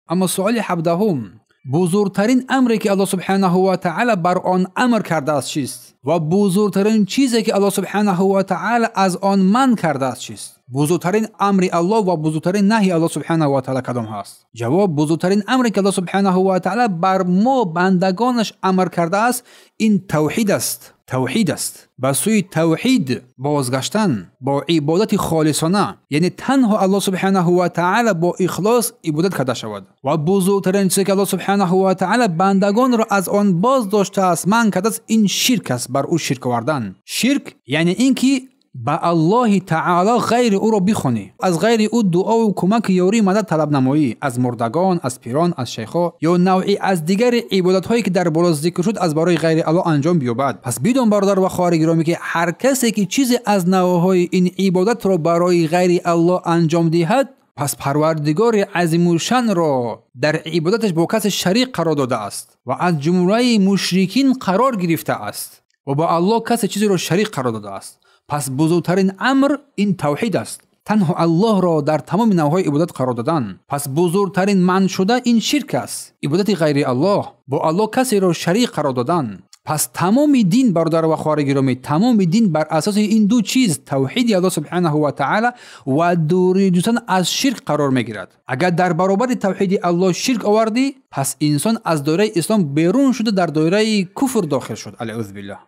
Аммо суоли 17-ум: бузургтарин амре ки Аллоҳ субҳанаҳу ва таъала бар он амр кардааст чист? Ва бузургтарин чизе ки Аллоҳ субҳанаҳу ва таъала аз он манъ кардааст чист? Бузургтарин амри Аллоҳ ва бузургтарин наҳи Аллоҳ субҳанаҳу ва таъала кадом ҳаст? Ҷавоб: бузургтарин амре ки Аллоҳ субҳанаҳу ва таъала бар мо бандагонаш амр кардааст, ин тавҳид аст. Тавҳид аст. Ба сӯи тавҳид бозгаштан бо ибодати холисона, яъне танҳо Аллоҳ субҳанаҳу ва таъала бо ихлос ибодат карда шавад. Ва бузургтарин чизе ки Аллоҳ субҳанаҳу ва таъала бандагонро аз он боз доштааст, манъ кардааст, ин ширк аст, бар ӯ ширк овардан. Ширк яъне ин ки ба Аллоҳи таъала ғайри ӯро бихонӣ, аз ғайри ӯ дуову кӯмак, ёрӣ, мадад талаб намоӣ, аз мурдагон, аз пирон, аз шайхҳо ё навъе аз дигари ибодатҳое ки дар боло зикр шуд, аз барои ғайри Аллоҳ анҷом биёбад. Пас бидон, бародар ва хоҳари гиромӣ, ки ҳар касе ки чизе аз навъҳои ин ибодатро барои ғайри Аллоҳ анҷом диҳад, пас Парвардигори азимушшанро дар ибодаташ бо касе шарик қарор додааст ва аз ҷумлаи мушрикин қарор гирифтааст ва бо Аллоҳ касе чизеро шарик қарор додааст. Пас бузургтарин амр ин тавҳид аст, танҳо Аллоҳро дар тамоми навъҳои ибодат қарор додан. Пас бузургтарин манъ шуда ин ширк аст, ибодати ғайри Аллоҳ, бо Аллоҳ касеро шарик қарор додан. Пас тамоми дин, бародар ва хоҳари гиромӣ, тамоми дин бар асоси ин ду чиз, тавҳиди Аллоҳ субҳанаҳу ва таъала ва дурӣ ҷустан аз ширк қарор мегирад. Агар дар баробари тавҳиди Аллоҳ ширк овардӣ, пас инсон аз доираи ислом берун шуда, дар доираи куфр дохил шуд. Алъузу биллаҳ.